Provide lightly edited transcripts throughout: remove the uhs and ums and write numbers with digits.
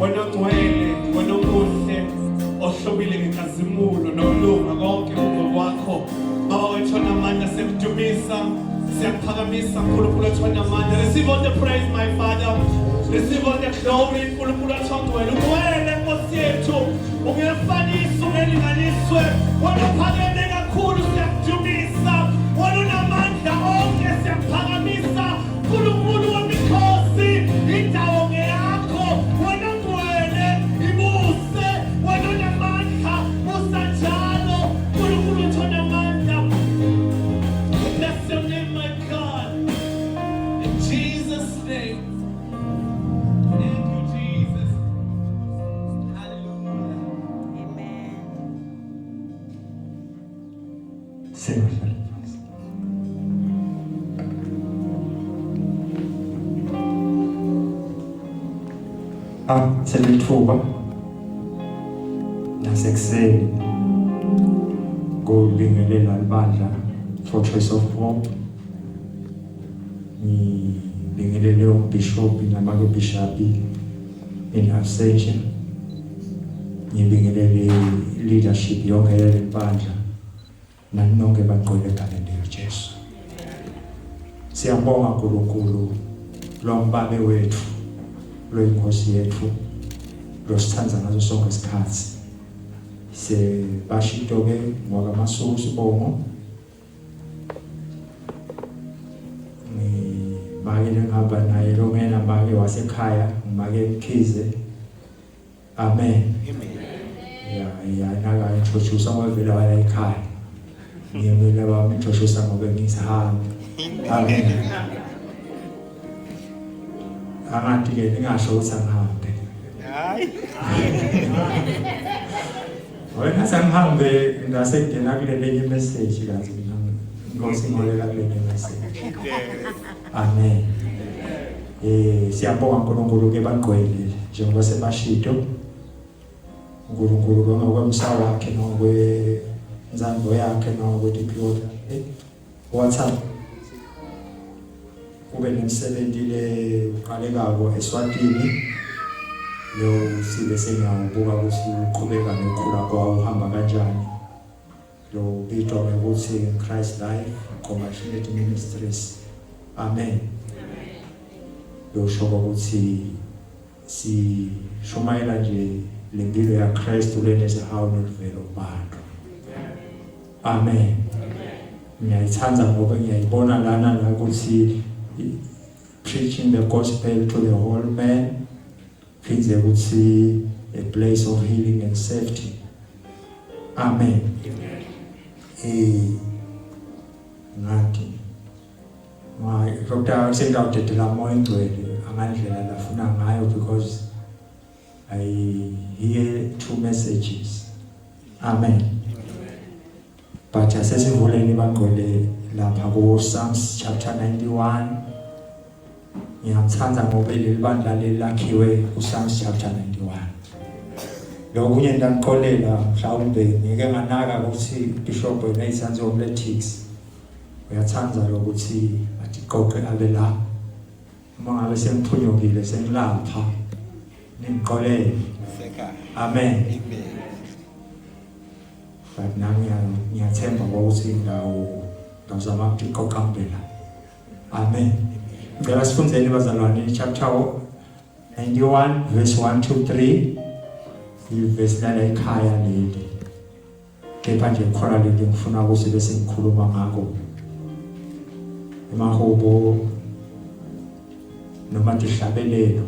Wena ngcwele, wena omuhle, ohlobile ngenkazimulo nokulunga konke kungokwakho. Baba wethu onamandla siyakudumisa, siyakuphakamisa Nkulunkulu wethu onamandla. Receive all the praise my Father. Receive all the glory Nkulunkulu wethu ongcwele. Ungcwele Nkosi yethu. Ungefaniswa, ungelinganiswe. Wena uphakeme kakhulu siyakudumisa. Wena unamandla onke siyakuphakamisa. Nkulunkulu wemikhosi, indawo ngeyakho. Wena ngcwele, ibuse. Wena unamandla, busa njalo. Nkulunkulu wethu onamandla. Bless your name, my God. In Jesus' name. Thank you, Jesus. Hallelujah. Amen. Sengahlala phansi. Ah, selithuba nasekuseni ngobingelela libandla Fortress of Hope ngibingelele umbhishobhi namake bhishabhi in absentia ngibingelele leadership yonke yalelibandla Nani nonke bangcwele egameni likaJesu. Siyabonga uNkulunkulu lombabe wethu loyinkosi yethu losithanda ngaso sonke isikhathi. Sebashito ke ngwakamasuku sibongo ngimake lengihamba naye lo ngena make wasekhaya ngimake Mkhize Amen. Amen. Ya ya naka introduce ngoba vele waya ekhaya. Ngiyemela bami introduce ngoba ngisahamba. Amen. Angathi ke ningasho ukuthi angihambe. Hayi. Wena sangihambe ngase ngena kule lenye message kathi mina Nkosi ngolela kule message. Amen. Eh siyabonga uNkulunkulu ke bagqwele njengoba sebashito. uNkulunkulu ngokwemsa wakhe nokwenzando yakhe nokwetiphiwo zakhe. Wathanda kube nemsebenzi le uqalekako eSwatini lo sibe sengiyawubuka ukuthi uqhubeka nokukhula kwawo uhamba kanjani. Lo ubitwa ngekuthi Christ Life Compassionate Ministries. Amen. Losho ukuthi sishumayela nje lempilo yaKristu lenesihawu noluvelo kubantu. Amen. Ngiyayithanda ngoba ngiyayibona lana la ukuthi preaching the gospel to the whole man phindze ukuthi a place of healing and safety amen eh ngathi my doctor sengawudedela moya ingcwele angandlela lafuna ngayo because i hear two messages amen but asesivuleni bangcwele lapha ku Psalms chapter 91 Ngiyamthanda ngoba leli bandla leli lakhiwe uPsalms chapter 91. Lokunye ngiyanixolela mhlawumbe ngike nganaka ukuthi Bishop wena ithanda homiletics. Uyathanda lokuthi atiqoqe abe la. Uma ngabe sengiphunyukile sengilapha ningixolele. Amen. Amen. But nami ngiyathemba ukuthi indawo ngizama ukuthi qoqa ngibela. Amen. Ngicela sifundzeni bazalwane chapter 91 verse 1 to 3. Ivesi lala ekhaya leli. Kepha nje khona leli ngifuna ukuthi bese ngikhuluma ngakho. Emahubo noma tihlabelelo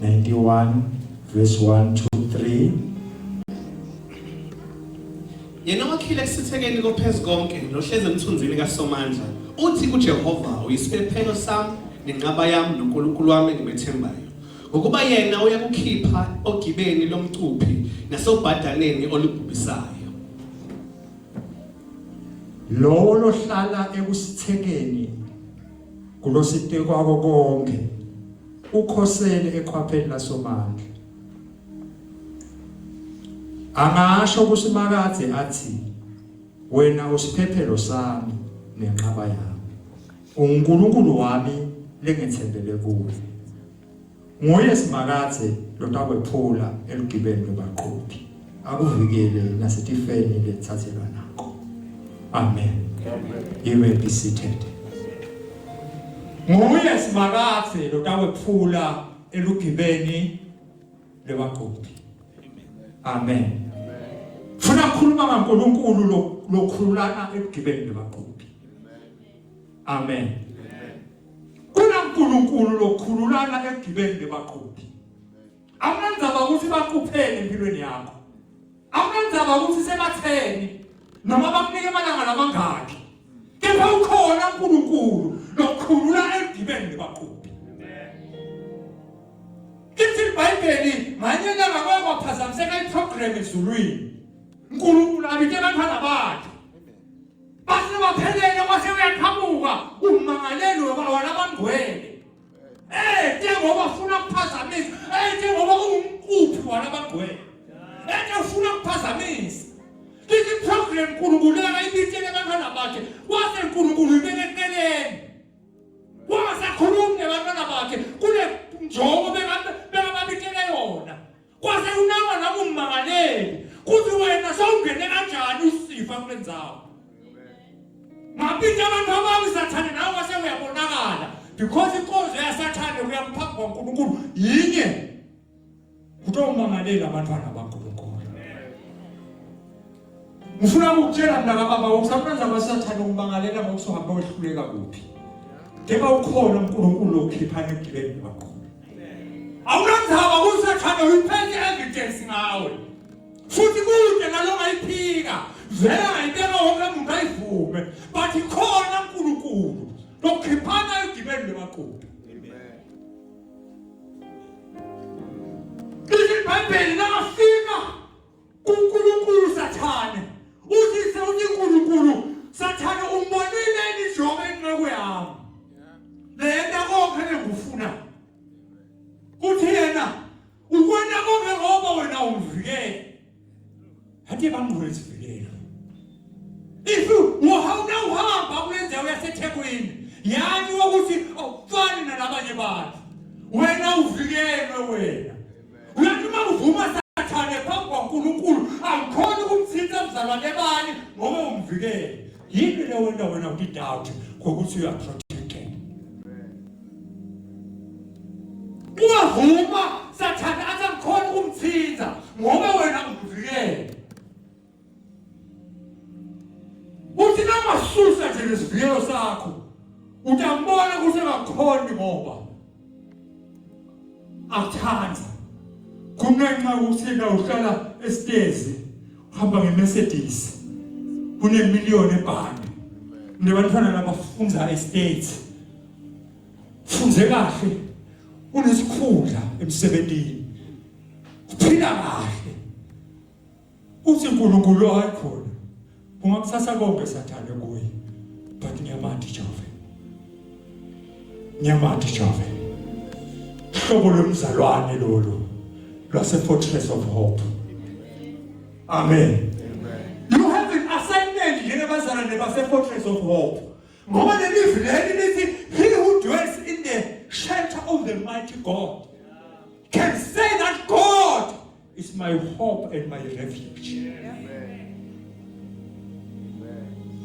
91 verse 1 to 3. Yena owakhile ekusithekeni koPhezukonke nohlezi emthunzini kaSomandla, uthi kuJehova, Uyisiphephelo sami nenqaba yami noNkulunkulu wami engimethembayo. Ngokuba yena uyakukhipha ogibeni lomcuphi nasobhadaneni olubhubhisayo. Lowo lohlala ekusithekeni kulositekwako konke ukhosele ekhwapheni laSomandla. Angasho kuSimakadze athi wena usiphephelo sami nenqaba yami. UNkulunkulu wami lengethembele kuye. Nguye Simakadze lotakwephula elugibeni lwebaquphi, akuvikele nasetifeni letitsatselwa nako. Amen. You may be seated. Nguye Simakadze lotakwephula elugibeni lwebaquphi. Amen. Funa ukukhuluma ngaNkulunkulu lokhululana elugibeni lwebaquphi. Amen. KunaNkulunkulu lokhululana ekugibeni lebaquphi. Akunandzaba ukuthi baqupheni empilweni yakho. Akunandzaba ukuthi sebatheni noma bakunike amalanga lamangaki. Kepha ukhona uNkulunkulu lokhulula ekugibeni lebaquphi. Lithi iBhayibheli nganye ilanga kwake kwaphazamiseka iprogram ezulwini. uNkulunkulu abite abantwana bakhe. Base baphelele kwase uyaqhamuka ummangaleli walabangcwele. Eh njengoba ufuna ukuphazamisa, eh njengoba ungumquphi walabangcwele. Eh ufuna ukuphazamisa. Lithi program uNkulunkulu akayibitele abantwana bakhe, kwase uNkulunkulu ibeke eceleni. Wangasakhulumi nebantwana bakhe kule njongo bekababitele yona. Kwase kunakwa nakummangaleli kuthi wena sewungene kanjani usifa kule ndzawo. Ngaphinda abantu abami sathane nawe wase uyabonakala because inkonzo yasathane kuyaphambi kwaNkulunkulu yinye kutomangalela abantwana baNkulunkulu. Ngifuna ukukutshela mna kababa ukusamnanza kwasathane ukumangalela ngokuthi uhambe wehluleka kuphi. Kepha ukhona uNkulunkulu okhipha negibeni kwakho. Awunandzaba kusathane uyiphethe evidence ngawe. Futhi kude nalongayiphika vele ngayibeka wonke umuntu ayivume but ikhona uNkulunkulu lokhiphana egibeni lemaquphi. Lithi iBhayibheli nakafika kuNkulunkulu Sathane uthi sewuthi uNkulunkulu Sathane umbonile enijobe inceku yami lena konke lengufuna kuthi yena ukwena konke ngoba wena umvikele hathi bangqule isivikelo if uhawuna uhamba kule ndawo yaseThekwini yani ukuthi awufani nalabanye bantu wena uvikelwe wena Uyathi uma uvuma sathane phambi kwaNkulunkulu angikhoni ukumthinta mzalwane bani ngoba umvikele. Yini le wena wena uthi doubt ngokuthi you are protected. Ungavuma sathane athi angikhoni ukumthinta ngoba wena umvikele. Uthi nangasusa nje lesivikelo sakho utambona ukuthi engakhoni ngoba akuthanda kungenxa yokuthi la uhlala esitezi uhamba ngeMercedes kunemiliyoni ebhange nebantwana labafunda estate funze kahle unesikhundla emsebenzini uphila kahle Uthi uNkulunkulu hayi khona. Ungakusasa konke sathane kuye. But ngiyamati Jehova. Ngiyamati Jehova. Hlobo lomzalwane lolu lwase Fortress of Hope. Amen. You have an assignment njengebazalwane base Fortress of Hope. Ngoba leli leli lithi he who dwells in the shelter of the mighty God can say that God is my hope and my refuge.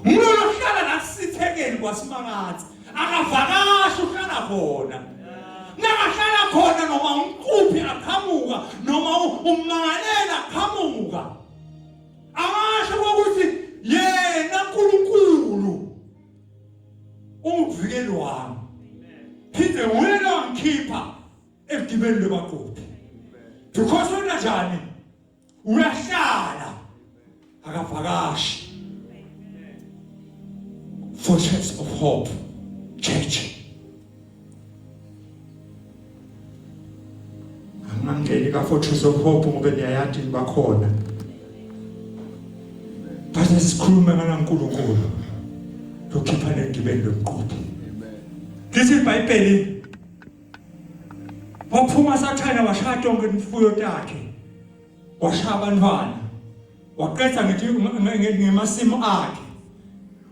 Umuntu ohlala nasithekeni kwasimangathi akavakashi uhlala khona. Nakahlala khona noma umquphi aqhamuka noma ummangalela aqhamuka. Angasho ukuthi yena uNkulunkulu ungumvikeli wami. Phinde nguye longikhipha ekugibeni lwebaquphi because wena njani uyahlala akavakashi fortress of hope church angangeni ka fortress of hope ngoba niyayati bakhona but sikhulume nganaNkulunkulu lokhipha negibeni lomquphi lithi iBhayibheli Waphuma sathane washaya tonke imfuyo takhe. Washaya abantwana. Waqeda ngithi ngemasimu akhe.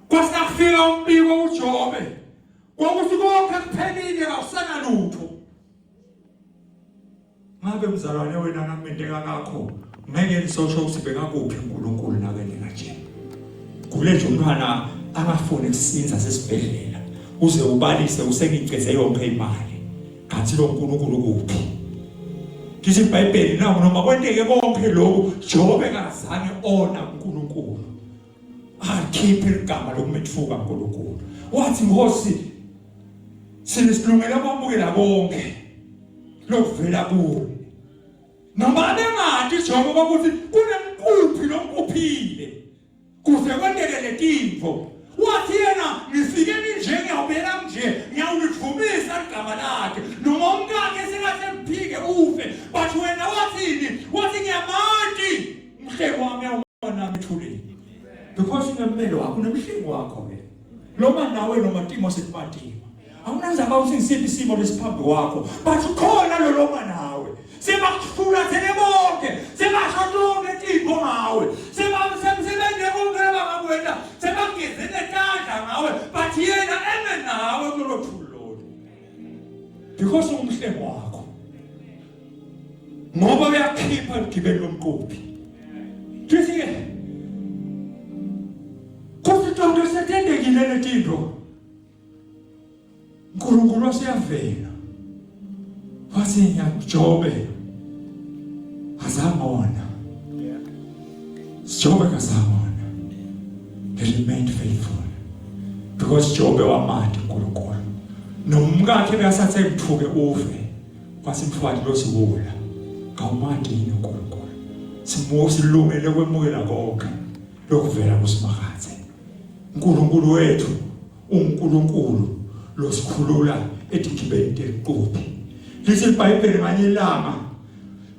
Kwase kufika umbiko uJobe. Kwakuthi konke kuphelile awusana lutho. Nangabe mzalwane wena nakumenteka kakho ngeke lisosho ukuthi bekakuphi uNkulunkulu nakenteka nje. Gule nje umntwana angafuni kusinza sesibhedlela uze ubalise usengiceze yonke imali. Kanti lo uNkulunkulu kuphi? Lithi iBhayibheli nawo noma kwenteke konke lokhu Jobe kazange ona uNkulunkulu. Akhiphe igama lokumethuka uNkulunkulu. Wathi Nkosi sinisilungele kwamukela konke lokuvela kuwe. Noma abengati Jobe kwakuthi kunemkuphi lomkuphile. Kuze kwenteke letintfo. Wathi yena ngifike ninje ngiyawubela nje ngiyawulidvumisa ligama lakhe noma umkakhe sengahle mphike ufe but wena wathini wathi ngiyamati umhlengi wami uyawuma nami ethuleni because unemmeli wakho unemhlengi wakho ke noma nawe noma timo sekumatima Awunandzaba ukuthi ngisiphi isimo lesiphambi kwakho but ukhona lo loma nawe sebakufulathele bonke sebasho tonke tintfo ngawe sebenze konke labangakwenta sebageze netandla ngawe but yena eme nawe kulolo thuli lolu because ungumhlengi wakho ngoba uyakhipha eligibeni lomqophi thithi-ke kuthi tonke setendekile letinto uNkulunkulu waseyavela wathi ngiyakujobe azange ona Jobe kazange ona he remained faithful because Jobe wamati uNkulunkulu nomkakhe bekasathe mthuke ufe kwathi mfowethu losiwula kawumati yini uNkulunkulu simuke silungele kwemukela konke lokuvela kusimakathe uNkulunkulu wethu uNkulunkulu losikhulula edigibeni teliquphi lithi iBhayibheli nganye ilanga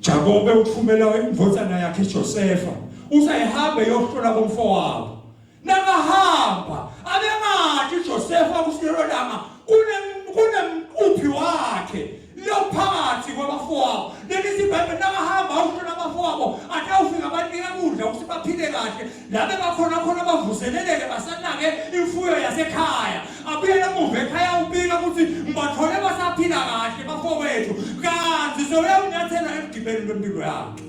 Jakobe uthumela indvodzana yakhe Josefa usayihambe yohlola komfowabo nakahamba abengathi Josefa kusilelo langa kunemquphi wakhe lophakathi kwabafowabo leli ibhayibheli nakahamba awuhlola abafowabo athi awufika abanika kudla ukuthi baphile kahle labe bakhona khona bavuseleleke basanake imfuyo yasekhaya abuyele emuva ekhaya ubika ukuthi ngibathole basaphila kahle bafowethu kanti sewuyawunyathela emgibeni lwempilo yakhe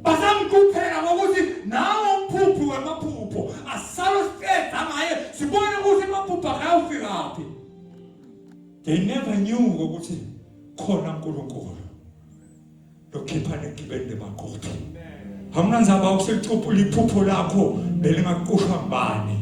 basamquphela ngokuthi nawo umphuphi wemaphupho asalo siqeda ngaye sibone ukuthi amaphupho akayawufikaphi They never knew ukuthi khona uNkulunkulu lokhipha negibeni lebaqotho. Akunandzaba uselicuphu liphupho lakho belingaqushwa ngubani.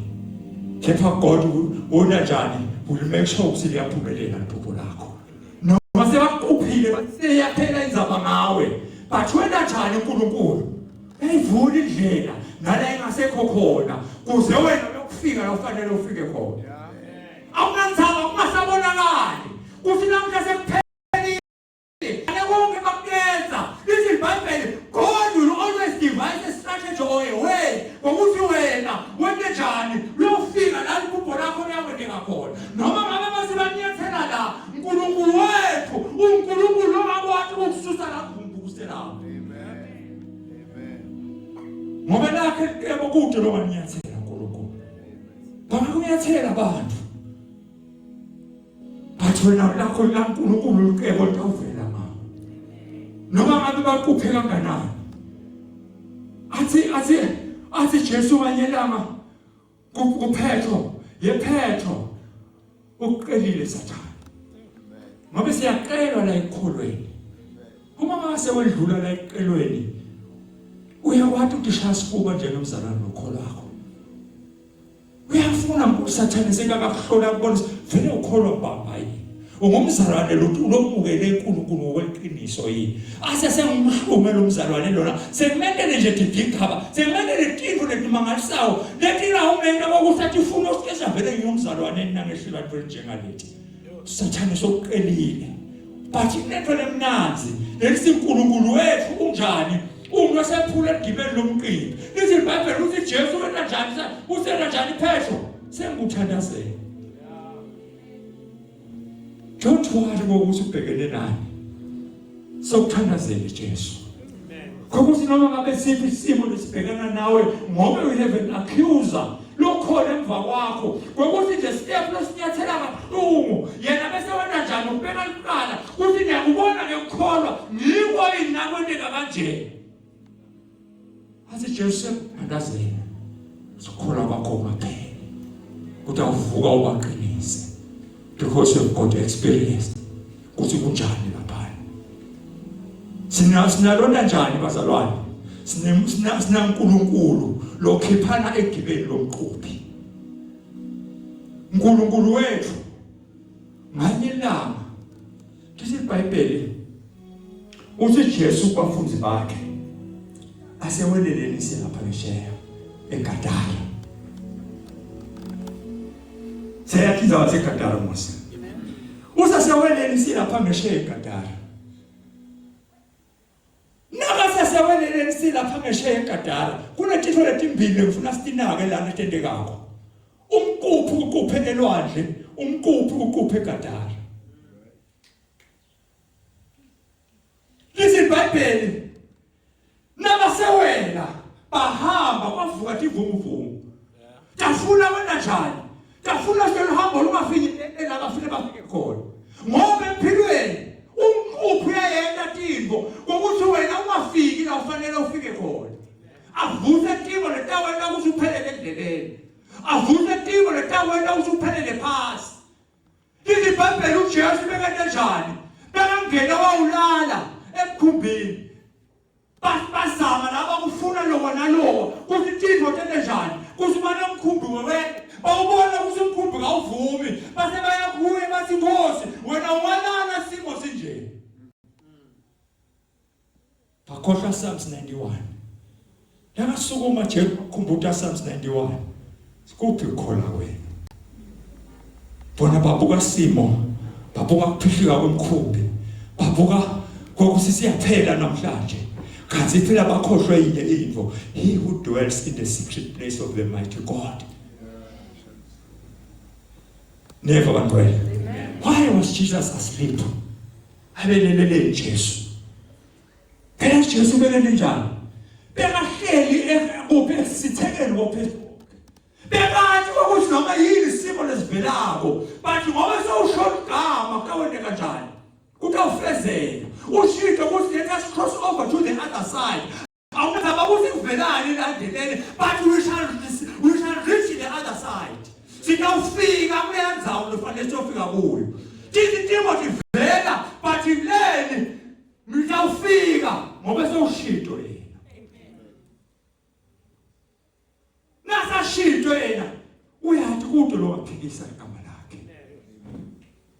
Kepha God wona njani will make sure ukuthi liyaphumelela liphupho lakho. Noma sebakuphile baseyaphela indzaba ngawe. But wena njani uNkulunkulu? Uyayivula indlela nala ingasekho khona kuze wena uyokufika la ufanele ufike khona. Awunandzaba kungasabonakali kuthi namuhla sekuphelile ane konke bakuyenza lithi iBhayibheli God will always devise a strategy or a way ngokuthi wena wente njani uyofika la liphupho lakho liyakwenteka khona noma ngabe base banyathela la uNkulunkulu wethu uNkulunkulu ongakwati ukukususa la kumbukuse lapho ngoba lakhe licebo kude longanyathela uNkulunkulu Bangakunyathela abantu. But wena lakho laNkulunkulu licebo litawuvela ngawo. Noma ngabe baquphe kanganani. Athi athi athi Jesu kanyelanga kuPetro, yePetro uqelile Sathane. Ngoba siyaqelwa la ekukholweni. Uma ngase wedlula la ekuqelweni uyakwati ukuthi shaya sifuba njengemzalwane nokholwakho. Uyafuna uSathane sekakakuhlola kubona vele ukholwa bamba yini. Ungumzalwane lo ulomukele uNkulunkulu ngokweqiniso yini? Ase sengumhlume lo mzalwane lona sekumentele nje didikhaba sekumentele tintfo letimangalisayo letina umenta kokuthi athi ufuna usikeza vele ngiyumzalwane nangehlula nto njengalethi. Sathane sokuqelile. But inento lemnanzi lelithi uNkulunkulu wethu unjani? Uma sephula egibeni lomqimbi. Lithi iBhayibheli uthi Jesu wena njani? Usena njani Petro? Sengikuthandazela. Don't worry ngokuthi ubhekene nani. Sokuthandazela Jesu. Khokuthi noma ngabe siphi isimo lesibhekana nawe ngoba you have an accuser lokhona emva kwakho ngokuthi nje step losinyathela kabuhlungu yena bese wena njani ubheka liqala uthi ngiyakubona ke kanje. Athi Jesu andazela. Sokholwa kwakho ungapheli. Ukuthi awuvuka ubaqinise. Because you've got experience. Kuthi kunjani lapha. Sina sinalona njani bazalwane? Sine sina uNkulunkulu lokhiphana egibeni lomquphi. uNkulunkulu wethu nganye ilanga lithi iBhayibheli uthi Jesu kubafundi bakhe aseweleleni silapha ngesheya eGadara Seyathi indawo yaseGadara Mose Usaseweleni silapha ngesheya eGadara Nakaseseweleleni silapha ngesheya eGadara kunetitho letimbili ngifuna sitinake lana etentekako Umquphi uquphe elwandle, umquphi uquphe eGadara. Lithi iBhayibheli nabasewela bahamba kwavuka tivunguvungu. Tafuna wena njani? Tafuna seluhambo lungafinyelele la bafike bafike khona. Ngoba empilweni umquphi uyayenta tintfo ngokuthi wena ungafiki la ufanele ufike khona. Avuse timo letawenta ukuthi uphelele endleleni. Avuse timo letawenta ukuthi uphelele phasi. Lithi iBhayibheli uJesu bekente njani? Bekangena wawulala emkhumbini. Bazama laba kufuna lowo nalowo ukuthi tintfo tente njani kuthi banomkhumbi wewele bawubona ukuthi umkhumbi kawuvumi base bayakuye bathi Nkosi wena walala simo sinje. Bakhohlwa Psalms 91. Nakasukuma Jesu wakhumbuta Psalms 91. Sikuphi ukukholwa kwenu? Bona babuka simo, babuka kuphihlika kwemkhumbi, babuka kokuthi siyaphela namhlanje. Kanti phela bakhohlwe yinye into. He who dwells in the secret place of the mighty God. Never bangcwele. Why was Jesus asleep? Abelelele Jesu. Phela Jesu ubelele njani? Bekahleli kuphi esithekeni kophezulu. Bekathi ukuthi noma yini isimo lesivelako, bathi ngoba sewusho igama kawende kanjani? Kutawufezeka. Ushintsho ukuthi let us cross over to the other side. Awunandaba ukuthi kuvelani la endleleni, but we shall reach the other side. Sitawufika kuleya ndzawo lofanele siyofika kuyo. Tithi timo tivela, but leni ngitawufika ngoba sewushito yena. Nasashito yena uyathi kude lo waphikisa igama lakhe.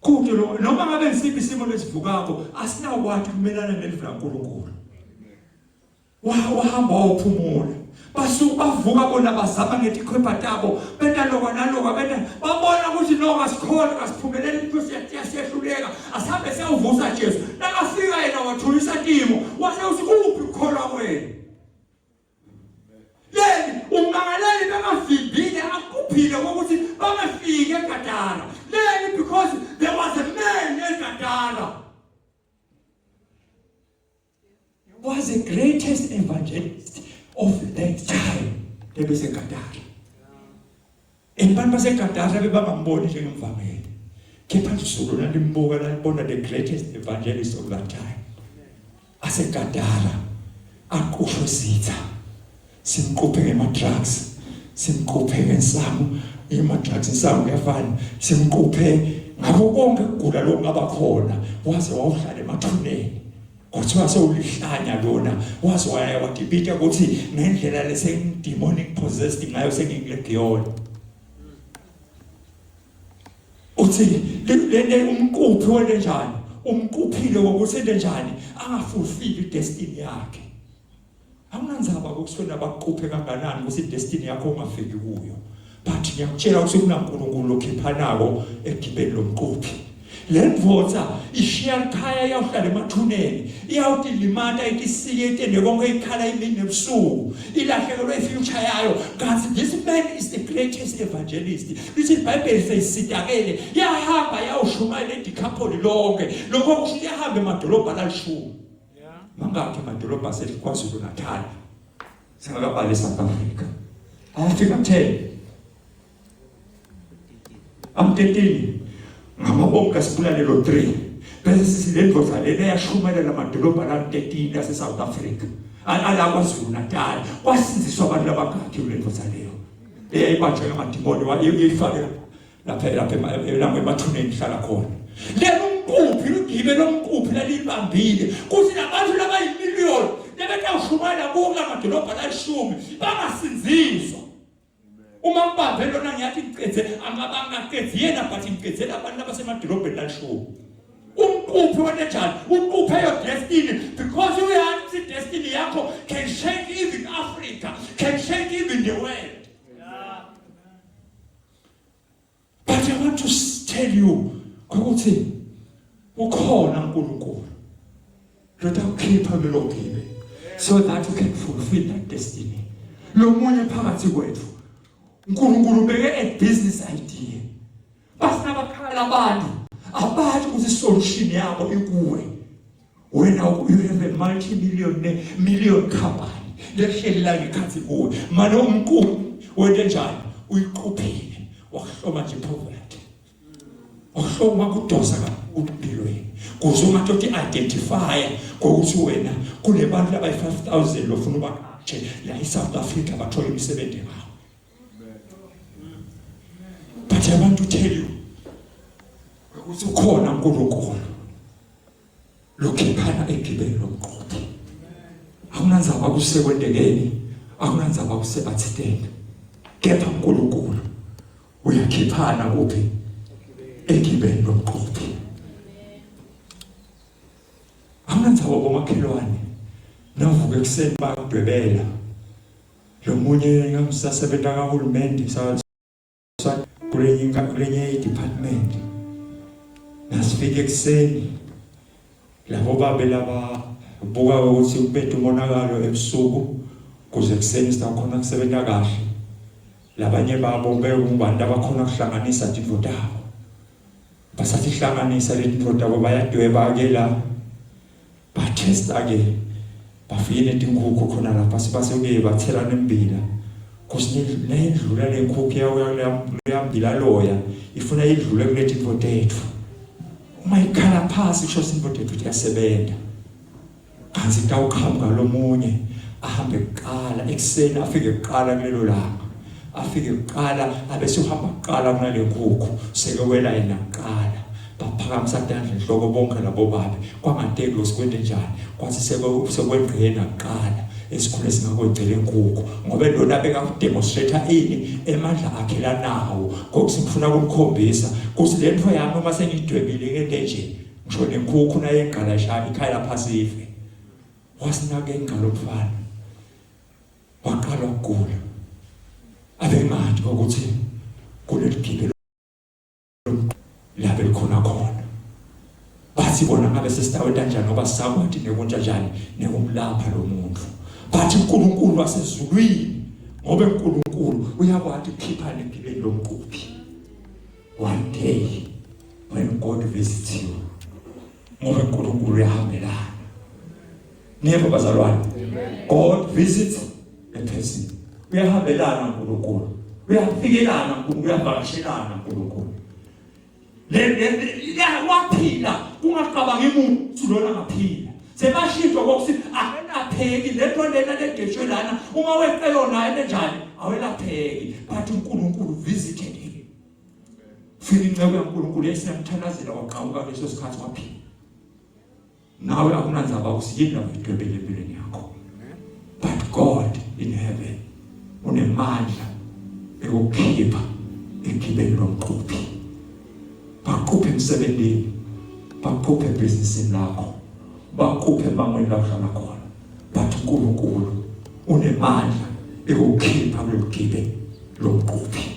Kude lo noma ngabe isiphi isimo lesivukako asinakwathi kumelana nelivi laNkulunkulu. Wahamba wayophumula. Basuka bavuka bona bazama ngetikhwepha tabo benta lokwa nalokwa benta babona ukuthi no asikhona asiphumeleli into siyahluleka asihambe siyawuvusa Jesu. Nakafika yena wathulisa timo wase uthi kuphi ukukholwa kwenu? Leli ummangaleli bengavimbile akuphile ukuthi bangafiki eGadara. Leli because there was a man eGadara. Was the greatest evangelist of that time ebeseGadara. Abantu baseGadara bebangamboni njengemvangeli. Kepha izulu lalimbuka lalibona the greatest evangelist of that time. Asegadara aqushwe sitha. Simquphe ngema drugs, simquphe ngensangu, ima drugs insangu kuyafana, simquphe ngakho konke ukugula lokungaba khona waze wawuhlala emathuneni. Kuthiwa sewulihlanya lona waze waya wadibita ukuthi ngendlela lesengidemonic possessed ngayo sengingulegiyona. Uthi lento umquphi wento njani? Umquphile wokuthi into njani angafulfill idestiny yakhe. Akunandzaba ukuthi wena bakuquphe kanganani ukuthi idestiny yakho ungafiki kuyo. But ngiyakutshela ukuthi kunaNkulunkulu okhiphanako egibeni lomquphi. Le ndvodza ishiya likhaya iyawuhlala emathuneni, iyawutilimata itisike itende konke ikhala imini nebusuku, ilahlekelwe ifuture yayo. Kanti this man is the greatest evangelist. Lithi iBhayibheli seyisitakele, yahamba yawushumayela eDecapoly lonke. Lokho kusho ukuthi yahamba emadolobha lalishumi. Mangakhi amadolobha aseKwaZulu Natal? Singakabali eSouth Africa. Ayafika 10. Am 13. Ngama bonke asibulale lo 3. Bese sithi le ndoda lena yashumayela lamadolobha la-13 ase-South Africa ala KwaZulu Natal kwasindziswa abantu labangakhi kule ndoda leyo eyayibanjwe ngamadimoni wayifake lapha lapha lapha emathuneni ihlala khona lelo mquphi lugibe lomquphi lalibambile kuthi labantu labayimiliyoni lebetawushumayela kuwo kulamadolobha lalishumi bangasindziswa Uma ngibambe lona ngiyathi ngicedze angabangaqedzi yena but ngicedzela abantu abasemadolobheni lalishumi. Umquphi wenenjani? Uquphe your destiny because uyazi ukuthi destiny yakho can shake even Africa, can shake even the world. But I want to tell you ukuthi ukhona uNkulunkulu lotakukhipha kulelo gibe so that you can fulfill that destiny. Lomunye phakathi kwethu uNkulunkulu ubeke a business idea. Basinabakhala abantu abathi ukuthi solution yabo ikuwe. Wena you have a multi million million company lehleli la ngekhathi kuwe. Manje umqulu wento enjani uyiquphile wakuhloma nje poverty. Wakuhloma kudosa kakhulu empilweni. Kuze ungatoti identify ngokuthi wena kunebantu abayi 5000 lofuna ubaqashe la eSouth Africa bathola imisebenzi ngawo. But I want to tell you ukuthi ukhona uNkulunkulu lokhiphana egibeni lomqophi akunandzaba kusekwendekeni akunandzaba kusebathiteni kepha uNkulunkulu uyakhiphana kuphi egibeni lomqophi akunandzaba bomakhelwane navuka ekuseni bakudwebela lo munye ngangisasebenza kahulumende kulenye kulenye i-department nasifika ekuseni labo babe laba buka ukuthi kubethe umonakalo ebusuku kuze ekuseni sitakhona kusebenza kahle labanye babo bekubantu abakhona kuhlanganisa tintfo tabo basathi hlanganisa letintfo tabo bayadweba ke la Bathesta ke bafike netinkhukhu khona lapha sebaseke bathela nembila cause nayendlula le nkhukhu yawuyambila loya ifuna idlule kuleti ntfo tetfu uma ikhala phasi kusho ukuthi intfo tetfu tiyasebenza kanti itawuqhamuka lomunye ahambe kuqala ekuseni afike kuqala kulelo langa afike kuqala abese uhamba kuqala kunale nkukhu sekewela yena kuqala baphakamisa tandla enhloko bonke labo babe kwangateki lo sikwente njani kwathi sekwengqena kuqala esikhulu esingakwegcela inkukhu ngoba lona bekakudemonstrate ini emandla akhe lanawo ngokuthi ngifuna ukumkhombisa ukuthi le nto yami uma sengiyidwebile ngente nje ngisho nenkukhu naye engqala ishaya ikhaya lapha sife wasinaka engqala umfana waqala ukugula abengathi ukuthi kuleligibe la belikhona khona bathi bona ngabe sesitawenta kanjani ngoba sisakwati nekuntsha njani nekumlapha lo muntu bathi uNkulunkulu wasezulwini ngoba uNkulunkulu uyakwati ukukhipha negibeni lomquphi one day when God visits you ngoba uNkulunkulu uyahambelana niyebo bazalwane God visits a person uyahambelana uNkulunkulu uyafikelana uNkulunkulu uyavakashelana uNkulunkulu le le waphila kungacabangi muntu lona ngaphila sebashintshwa kokuthi akelapheki lento lena ledeshwe lana uma weqe yona enjani awelapheki but uNkulunkulu visited him fika inceku yaNkulunkulu yayisiyamthandazela waqhamuka leso sikhathi waphila nawe akunandzaba ukuthi yini lakuyidwebele empilweni yakho but God in heaven unemandla ekukhipha egibeni lomquphi baquphe emsebenzini baquphe ebhizinisini lakho baquphe emangweni la uhlala khona but uNkulunkulu unemandla ekukhipha kulolu gibe lomquphi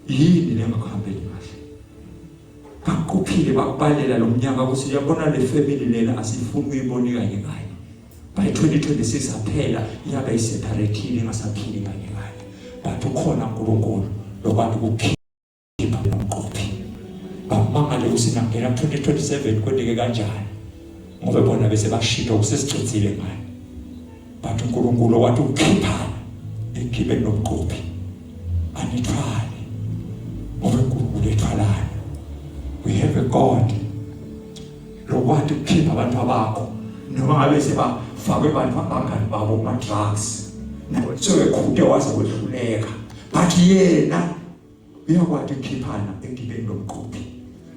yini lengakuhambeli kahle Bakuphile bakubalela lo mnyaka ukuthi uyabona le family lena asifuni ukuyibona kanye kanye. By 2026 aphela iyabe iseparatile ingasaphili kanye kanye. But ukhona uNkulunkulu lokwathi ukukhipha nomqophi. Bamangale ukuthi nangena 2027 kwendeke kanjani. Ngoba bona bese bashito kusesicedzile ngani. But uNkulunkulu wathi ukukhiphana egibeni lomqophi anithwale ngoba uNkulunkulu ethwalana. We have a God. Ukwati ukukhipha abantu abakho noma ngabe sebafakwe abantu abangani babo kuma drugs. Sebekhute waze wehluleka. But yena uyakwati ukukhiphana ekugibeni lomqophi.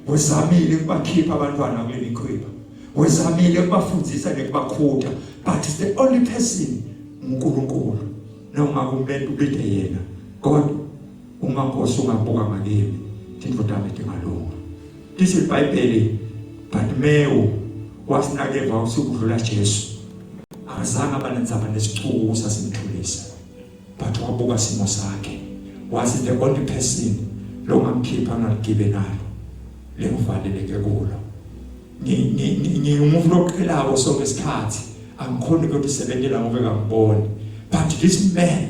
Wezamile ukubakhipha abantwana kule mikhweba. Wezamile ukubafundisa nekubakhutha but the only person uNkulunkulu noma kumele ubide yena. God uma Nkosi ungabuka ngakimi tintfo tami tingalunga. Lithi iBhayibheli Bartimewu wasinakeva usuku udlula Jesu. Akazange aba nendzaba nesicuku sasimthulisa. But wabuka simo sakhe. Wathi the only person longamkhipha ngaligibe nalo lengivaleleke kulo. Ngingumuntu loqhelako sonke isikhathi angikhoni ukutisebentela ngoba ngangiboni. But this man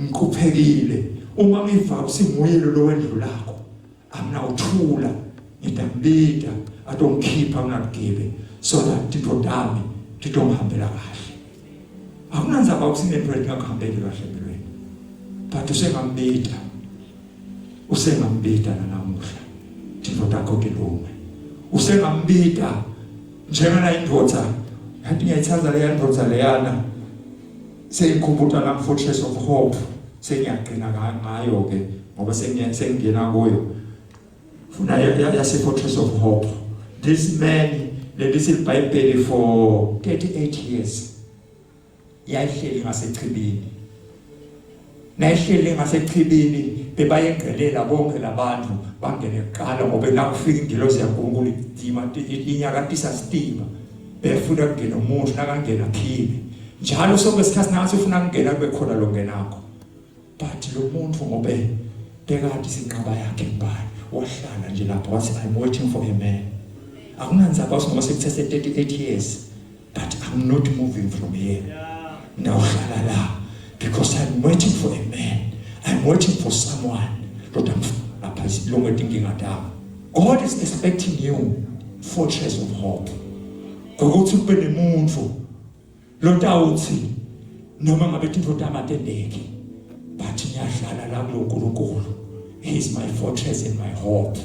ngikhuphekile uma ngiva ukuthi nguye lo wendlulako anginawuthula ngidambida atongikhipha ngingakugibe so that tintfo tami titongihambela kahle akunandzaba ukuthi nento letingakuhambeli kahle empilweni but usengambida usengambida nanamuhla tintfo takho tilunge usengambida njengana indvodza yathi ngiyayithanda leya ndvodza leyana Sengikhumbuta nami Fortress of Hope sengiyagcina ngayo ke ngoba sengingena kuyo. Funa yase Fortress of Hope. This man lelisi iBhayibheli for 38 years. Yayihleli ngasechibini. Nayihleli ngasechibini bebayengcelela bonke labantu bangene kuqala ngoba nakufika ingilozi yaNkulunkulu itima inyakatisa sitima befuna kungena umuntu nakangena phile njalo sonke isikhathi nathi ufuna kungena kube khona lo ngenakho but lo muntu ngobe bekade sinqaba yakhe ngibani wahlala nje lapho wathi I'm waiting for a man akunandzaba ngoba sekuthethe 38 years But I'm not moving from here. Ngawuhlala la because I'm waiting for a man. I'm waiting for someone. Lord, I'm lapha isilungu etinkinga tami. God is expecting you fortress of hope. Ngokuthi kube nemuntu lotawuthi noma ngabe tintfo tami atendeki but ngiyahlala la kulo nkulunkulu he is my fortress and my hope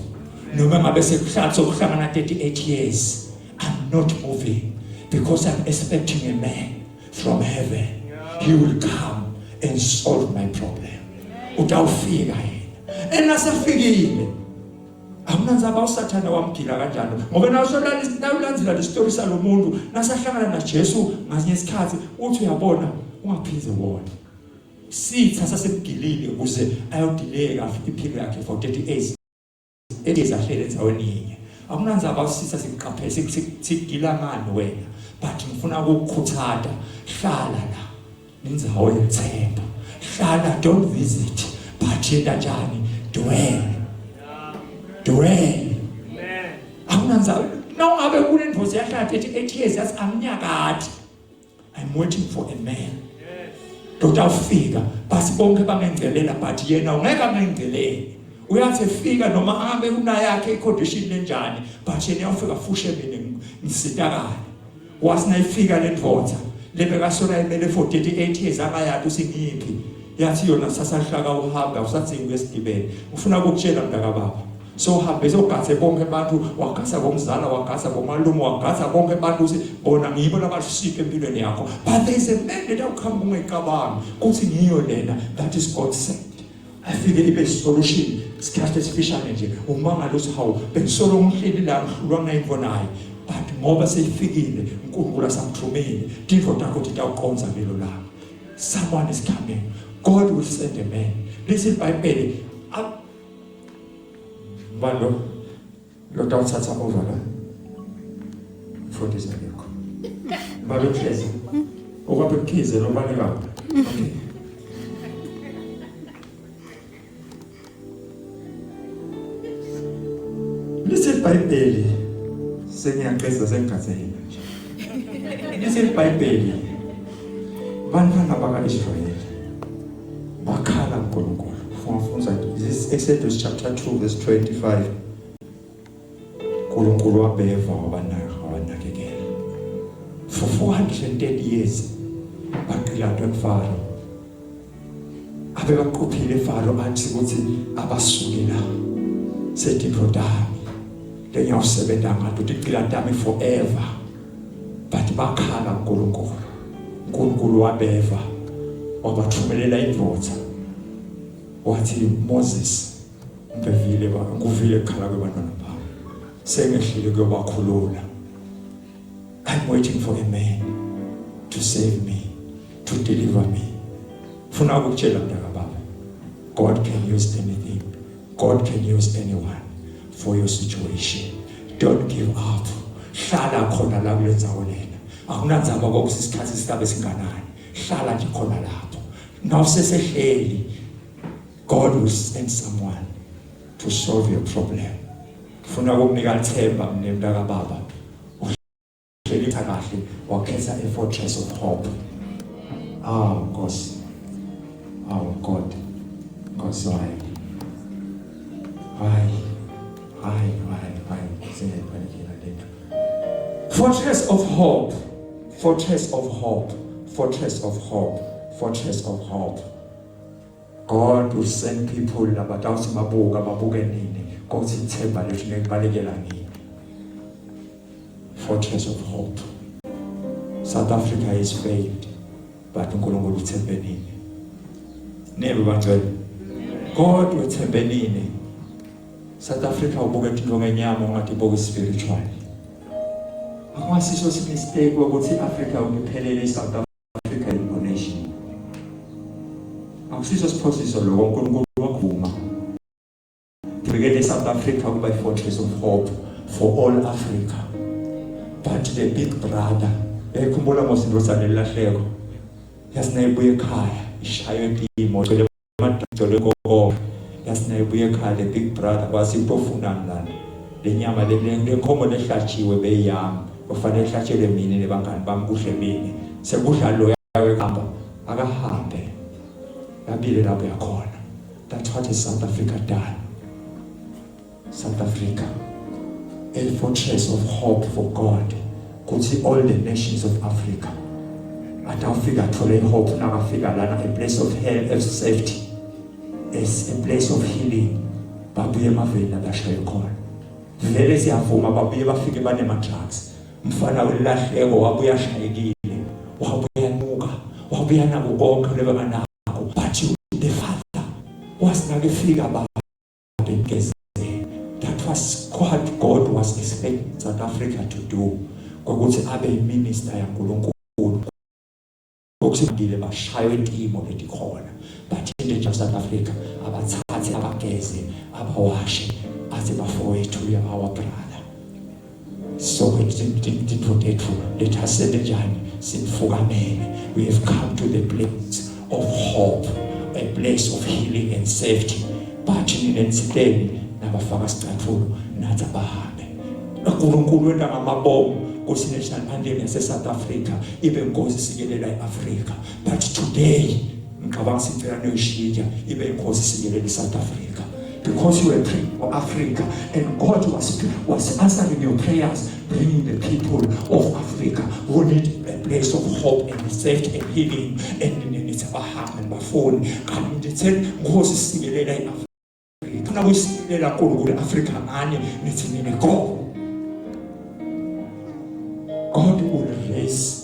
noma ngabe sekuhlatha sokuhlangana 38 years I'm not moving because I'm expecting a man from heaven. He will come and solve my problem. Utawufika yena. Enasefikile. Akunandzaba uSathane wamgila kanjani ngoba nawulandzela le story salomuntu nasahlangana naJesu ngasinye isikhathi uthi uyabona ungaphinde wona. Sitha sasemgilile ukuze ayodileka impilo yakhe for 38 Eliza ahlele endaweni yinye. Akunandzaba usisa sikuqaphele sikugila ngani wena but ngifuna ukukukhuthaza hlala la indzawo yethemba. Hlala don't visit but yenta njani dwell. Dwell. Akunandzaba nawungabe kunendvozi yahlala 38 years yathi anginyakati I'm waiting for a man. Doctor ufika basi bonke bangengcelela but yena ungeke angengcelele. Uyathi efika noma ahambe unayakhe icondition lenjani but yena uyafika fushe mina ngisitakala. Wathi nayifika le ndvodza lebekasola imele for 38 years angayazi ukuthi ngiyiphi. Yathi yona sasahlaka uhamba usathi uyesigibele. Ufuna ukukutshela mntakababa. So uhambe sogathe bonke abantu wagasa bomzala wagasa bomalume wagasa bonke abantu ukuthi bona ngibo labasiphe empilweni yakho but there is a man that awukhamba ungayicabangi kuthi ngiyo lena that is God sent afike ibe solution isikhathi esifishane nje umangala ukuthi hawu bengisolo ngihleli la ngihlulwa ngayimvo naye but ngoba seyifikile uNkulunkulu asamthumile tintfo takho titawuqonza lelo langa someone is coming God will send a man lithi iBhayibheli Ngubani lo? Lo tawuthatha over la. Mfundisi akekho. Baba uhlezi. Okwaphe mkhize lo bani baba. Okay. Lithi iBhayibheli sengiyaqeda sengigathele nje. Lithi iBhayibheli bantwana baka-Israyeli bakhala kuNkulunkulu. Funza this Exodus chapter 2 verse 25. uNkulunkulu wabeva wabanaka wabanakekela. For 430 years bagqilatwa kuFaro. Abe baquphile Faro athi ukuthi abasuke la. Setintfo tami. Lengiyawusebenza ngato tigcila tami forever. But bakhala uNkulunkulu. uNkulunkulu wabeva wabathumelela indvodza. Wathi Moses ngivile nguvile kukhala kwebantwana bami. Sengehlile kuyobakhulula. I'm waiting for a man to save me, to deliver me. Funa ukukutshela mntaka baba. God can use anything. God can use anyone for your situation. Don't give up. Hlala khona la kule ndzawo lena. Akunandzaba kokuthi isikhathi sikabe singanani. Hlala nje khona lapho. Nawusesehleli God will send someone to solve your problem. Funa ukukunika ithemba mina mntaka baba. Uhlelitha kahle wakhetha a fortress of hope. Ah Nkosi. Oh God. Nkosi why? Why? Why? Why? Why? Singayibalekela lento. Fortress of hope. Fortress of hope. Fortress of hope. Fortress of hope. God will send people labatawuthi babuka babuke nini kokuthi ithemba lethu nekubalekela nini. Fortress of hope. South Africa has failed but uNkulunkulu uthembe nini. Nebe bangcwele. God uthembe nini. South Africa ubuke into ngenyama ungathi ubuke spiritual. Akwasiso mistake ukuthi Africa ungiphelele iSouth Africa nation. Akusiso siphosiso lokho uNkulunkulu wakuvuma. Ngibekele South Africa kuba i-fortress of hope for all Africa. But the big brother, ekhumbula mos indodana elahleko. Yazi nayibuya ekhaya, ishaywe imoto le madolo gogo. Yazi nayibuya ekhaya the big brother kwasi utofunani lana. Le nyama le le nkomo lehlatshiwe beyami. Kufanele ihlatshelwe mina nebangani bami kudle mina. Sekudla lo yakhamba akahambe. Yabile lapho yakhona. That's what is South Africa done. South Africa, a fortress of hope for God. Kuthi all the nations of Africa. Atawufika athole hope nakafika lana a place of health of safety. As a place of healing. Babuye emaveni labashaye khona. Vele siyavuma babuye bafike banema drugs. Mfana welahleko wabuya ashayekile. Wabuya nuka. Wabuya nako konke lebanganako. But you, the father was nakefika baba That was what God was expecting South Africa to do. Ngokuthi abe yiminister yaNkulunkulu. Ngokusindile bashaywe intimo letikhona. Bathinte nje South Africa abathathe abageze abawashe athi bafowethu you are our brother. So tintfo tetfu lethasele njani simfukamele. We have come to the place of hope, a place of healing and safety. But nina nisiteni nabafaka sicathulo nathi abahambe. uNkulunkulu wenta ngamabomu kuthi national anthem yase South Africa ibe inkosi sikelela iAfrica. But today ngicabanga sicela noyishintsha ibe inkosi sikelela iSouth Africa. Because you were praying for Africa and God was, was answering your prayers, bringing the people of Africa who need a place of hope and safety and healing and nithi abahambe bafuni kanti ndithe Nkosi sikelela iAfrica funa kuyisikelela uNkulunkulu iAfrica ngani nithi nini go God will raise